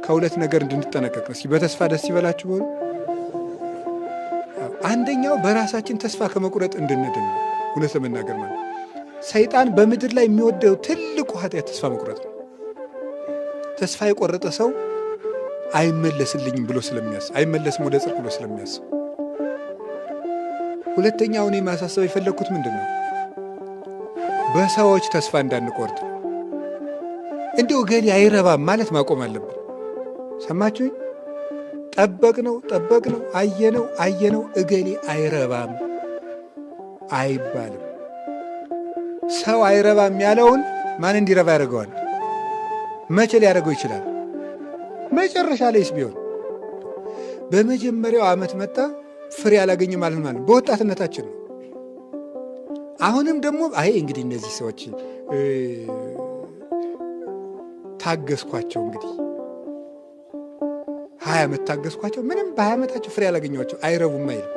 ከሁለት ነገር እንድንጠነቀቅ ነው። እስኪ በተስፋ ደስ ይበላችሁ በሉ። አንደኛው በራሳችን ተስፋ ከመቁረጥ እንድንድን ነው። እውነት ለመናገር ማለት ሰይጣን በምድር ላይ የሚወደው ትልቁ ኃጢአት ተስፋ መቁረጥ ነው። ተስፋ የቆረጠ ሰው አይመለስልኝም ብሎ ስለሚያስብ፣ አይመለስም ወደ ጽድቅ ብሎ ስለሚያስብ። ሁለተኛው እኔ ማሳሰብ የፈለግኩት ምንድን ነው? በሰዎች ተስፋ እንዳንቆርጥ። እንዲሁ እገሌ አይረባም ማለት ማቆም አለብን። ሰማችሁኝ? ጠበቅነው ጠበቅነው፣ አየነው አየነው፣ እገሌ አይረባም አይባልም። ሰው አይረባም ያለውን ማን እንዲረባ ያደርገዋል? መቼ ሊያደርገው ይችላል? መጨረሻ ላይስ ቢሆን በመጀመሪያው ዓመት መጣ ፍሬ አላገኘ ማለት ማለት በወጣትነታችን ነው። አሁንም ደግሞ አይ እንግዲህ እነዚህ ሰዎች ታገስኳቸው፣ እንግዲህ 20 ዓመት ታገስኳቸው፣ ምንም በ20 ዓመታቸው ፍሬ አላገኘኋቸው፣ አይረቡም አይልም።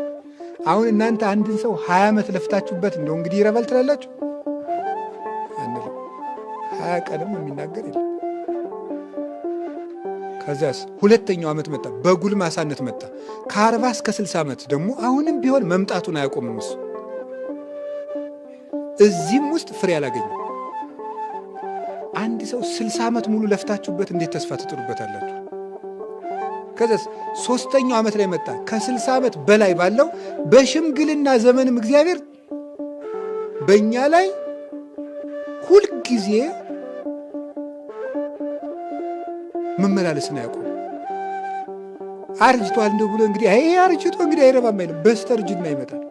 አሁን እናንተ አንድን ሰው 20 ዓመት ለፍታችሁበት እንደው እንግዲህ ይረባል ትላላችሁ? አንልም። 20 ቀንም የሚናገር የለም። ከዚያስ ሁለተኛው ዓመት መጣ፣ በጉልማሳነት መጣ። ከ40 እስከ 60 ዓመት ደግሞ አሁንም ቢሆን መምጣቱን አያቆምም እሱ። እዚህም ውስጥ ፍሬ አላገኘም። አንድ ሰው 60 ዓመት ሙሉ ለፍታችሁበት እንዴት ተስፋ ትጥሉበታላችሁ? ከዚያስ ሶስተኛው ዓመት ላይ መጣ። ከ60 ዓመት በላይ ባለው በሽምግልና ዘመንም እግዚአብሔር በእኛ ላይ ሁልጊዜ መመላለስን አያውቁም። አርጅቷል እንደው ብሎ እንግዲህ አይ አርጅቶ እንግዲህ አይረባም አይልም። በስተርጅና ይመጣል።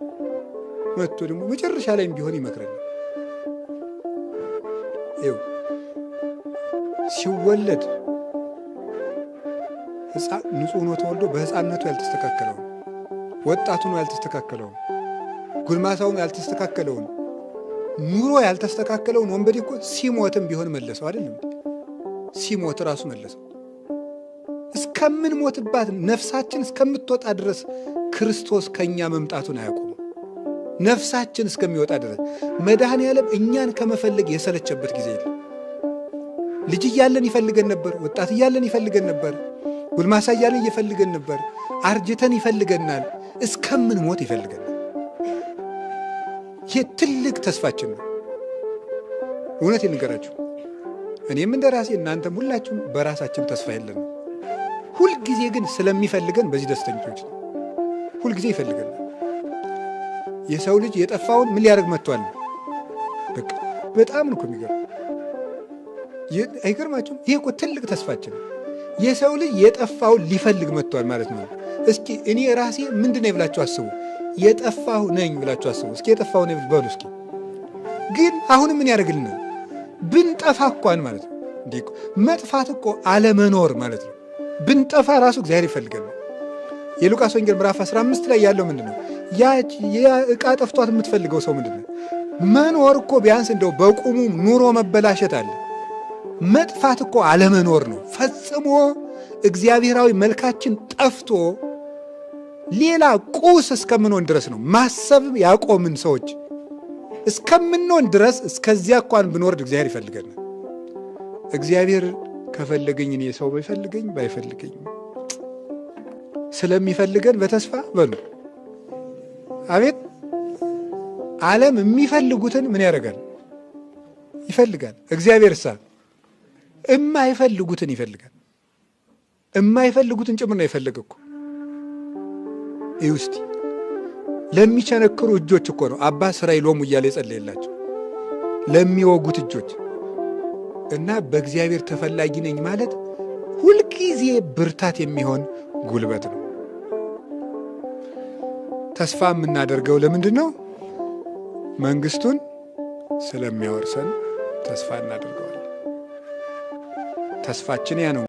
መጥቶ ደግሞ መጨረሻ ላይም ቢሆን ይመክረናል። ይኸው ሲወለድ ሕፃን ንጹሕ ሆኖ ተወልዶ በሕፃንነቱ ያልተስተካከለውን፣ ወጣቱ ነው ያልተስተካከለውን፣ ጉልማሳውን ያልተስተካከለውን፣ ኑሮ ያልተስተካከለውን ወንበዴ እኮ ሲሞትም ቢሆን መለሰው አይደለም? ሲሞት ራሱ መለሰው። እስከምንሞትባት ነፍሳችን እስከምትወጣ ድረስ ክርስቶስ ከኛ መምጣቱን አያቆምም። ነፍሳችን እስከሚወጣ ድረስ መድኃኔ ዓለም እኛን ከመፈለግ የሰለቸበት ጊዜ የለም። ልጅ እያለን ይፈልገን ነበር። ወጣት እያለን ይፈልገን ነበር። ጎልማሳ እያለን እየፈልገን ነበር። አርጅተን ይፈልገናል። እስከምንሞት ይፈልገናል። ይህ ትልቅ ተስፋችን ነው። እውነት ልንገራችሁ፣ እኔም እንደ ራሴ እናንተም ሁላችሁም በራሳችን ተስፋ የለንም። ሁልጊዜ ግን ስለሚፈልገን በዚህ ደስተኞች ነው። ሁልጊዜ ይፈልገናል። የሰው ልጅ የጠፋውን ምን ሊያደርግ መጥቷል? በቃ በጣም ነው እኮ የሚገርም። አይገርማችሁም? ይሄ እኮ ትልቅ ተስፋችን ነው። የሰው ልጅ የጠፋውን ሊፈልግ መጥቷል ማለት ነው። እስኪ እኔ ራሴ ምንድን ነኝ ብላችሁ አስቡ። የጠፋሁ ነኝ ብላችሁ አስቡ። እስኪ የጠፋሁ ነኝ በሉ እስኪ። ግን አሁንም ምን ያደርግልናል? ብንጠፋ እንኳን ማለት ነው። እንዴ መጥፋት እኮ አለመኖር ማለት ነው። ብንጠፋ ራሱ እግዚአብሔር ይፈልገናል። የሉቃስ ወንጌል ምዕራፍ 15 ላይ ያለው ምንድን ነው? ያ ዕቃ ጠፍቷት የምትፈልገው ሰው ምንድን ነው? መኖር እኮ ቢያንስ እንደው በቁሙ ኑሮ መበላሸት አለ። መጥፋት እኮ አለመኖር ነው። ፈጽሞ እግዚአብሔራዊ መልካችን ጠፍቶ ሌላ ቁስ እስከምንሆን ድረስ ነው። ማሰብ ያቆምን ሰዎች እስከምንሆን ድረስ እስከዚያ እንኳን ብንወርድ እግዚአብሔር ይፈልገናል። እግዚአብሔር ከፈለገኝ እኔ ሰው ባይፈልገኝ ባይፈልገኝ ስለሚፈልገን በተስፋ በሉ። አቤት ዓለም የሚፈልጉትን ምን ያደርጋል? ይፈልጋል። እግዚአብሔር ሳ እማይፈልጉትን ይፈልጋል። እማይፈልጉትን ጭምር ነው የፈለገ እኮ። ይህ ውስቲ ለሚቸነክሩ እጆች እኮ ነው አባ ስራይ ሎሙ እያለ የጸለየላቸው ለሚወጉት እጆች። እና በእግዚአብሔር ተፈላጊ ነኝ ማለት ሁልጊዜ ብርታት የሚሆን ጉልበት ነው። ተስፋ የምናደርገው ለምንድን ነው? መንግስቱን ስለሚያወርሰን ተስፋ እናደርገዋለን። ተስፋችን ያ ነው።